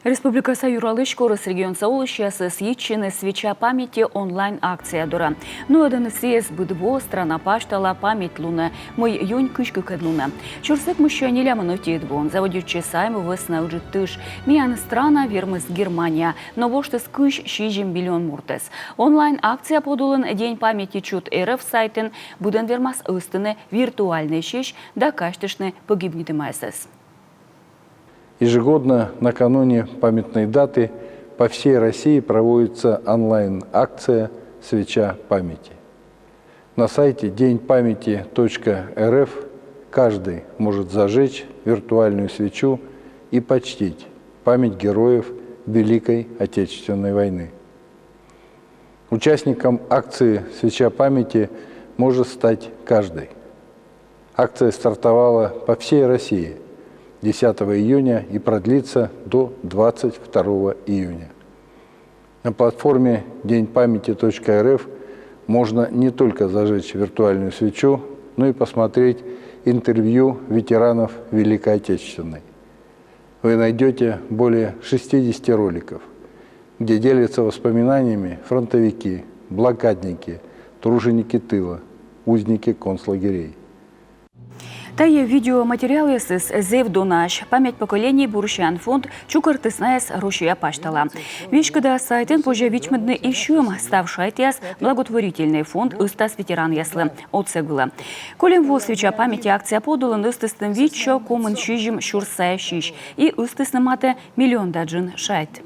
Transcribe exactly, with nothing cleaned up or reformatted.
Республикаса юралысь корӧс регионса олысьясӧс йитчӧны «Свеча памяти» онлайн акция дорӧ. Нуӧдӧны сійӧс быд во страна пасьтала память лунӧ, мый юнь кызь кыкӧд лунӧ. Сюрс ӧкмыссё нелямын ӧтиӧд воын заводитчӧ сайм вӧсна Ыджыд тыш. Миян страна вермис Германия, но воштіс кызь сизим миллион мортӧс. Онлайн акция подулын «День памяти чут РФ» сайтын быдӧн вермас ӧзтыны виртуальнӧй сись да казьтыштны погибнитӧмаясӧс. Ежегодно накануне памятной даты по всей России проводится онлайн-акция «Свеча памяти». На сайте день памяти точка РФ каждый может зажечь виртуальную свечу и почтить память героев Великой Отечественной войны. Участником акции «Свеча памяти» может стать каждый. Акция стартовала по всей России десятого июня и продлится до двадцать второго июня. На платформе день памяти точка РФ можно не только зажечь виртуальную свечу, но и посмотреть интервью ветеранов Великой Отечественной. Вы найдете более шестидесяти роликов, где делятся воспоминаниями фронтовики, блокадники, труженики тыла, узники концлагерей. Тайӧ видеоматериалъясыс зэв донаӧсь. «Память поколений» бурсиан фонд чукӧртіс найӧс Россия пасьтала. Веськыда сайтын позьӧ вичмӧдны и сьӧм. Став шайтъяс благотворительнӧй фонд ыстас ветеранъяслы отсӧг вылӧ. Кольӧм во «Свеча памяти» акция подулын ыстісны витсё комын сизим сюрс сайӧ сись и ыстісны матӧ миллион да джын шайт.